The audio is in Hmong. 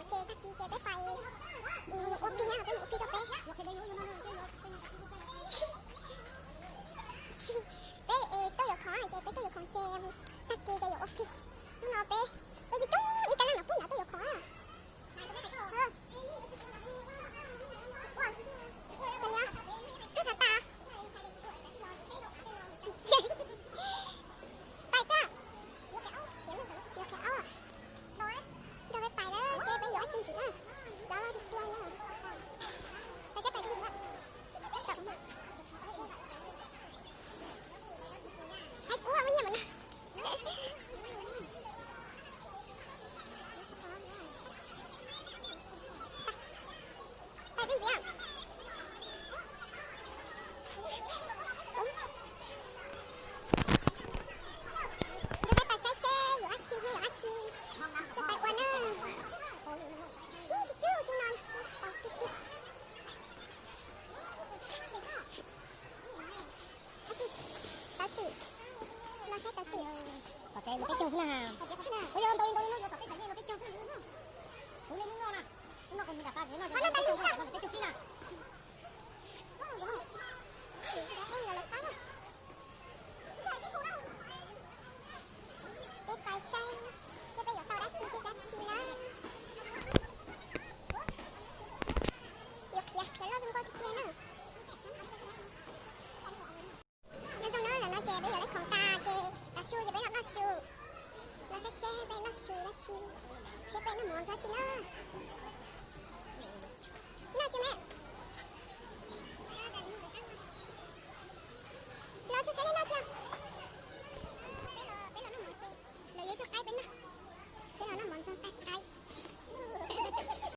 Ces tag kis ces peb pais ua pig na, peb mus ua pig rau peb. Peb es tuaj yuav khoom ces peb tuaj yuav khoom ces tag kis ces yuav ua pig. Hnub no peb, peb coob coob ib tag laj no peb nrad tuaj yuav khoom na. Twb thav tas. Pais tag. Nrog peb pais lawm seb peb yuav dab tsi ntxiv na. Cov no tiag tiag na. Pais seb pais. Hais kuv ua nyiaj mas na. Pais twb ntxiv. Nrog peb pais saib seb yuav dab tsi thiab yuav dab tsi. Peb pais ua na. Tsis cub tsis no. Dab tsi? Tawv twm. Los saib tawv twm. Tom tsev peb caug xwb na. Ua yog ntau li ntau li no yuav tom peb pais yeej no peb caug xwb. Kuv li hnub no na, hnub no kuv mus nram pas no, hnub no peb caug xwb na. Peb pais saib seb peb yuav tau dab tsi thiab dab tsi na. Yuav khiav khiav loj zoo nkauj tiag tiag na. Nyob zoo na, ntawm no ces peb yuav lawv khoom tas ces tav su ces peb los noj su. Los saib seb peb noj su dab tsi, seb peb noj mov ntxuag dab tsi na. Noj tsis me? Los tsis seb nej noj tsis?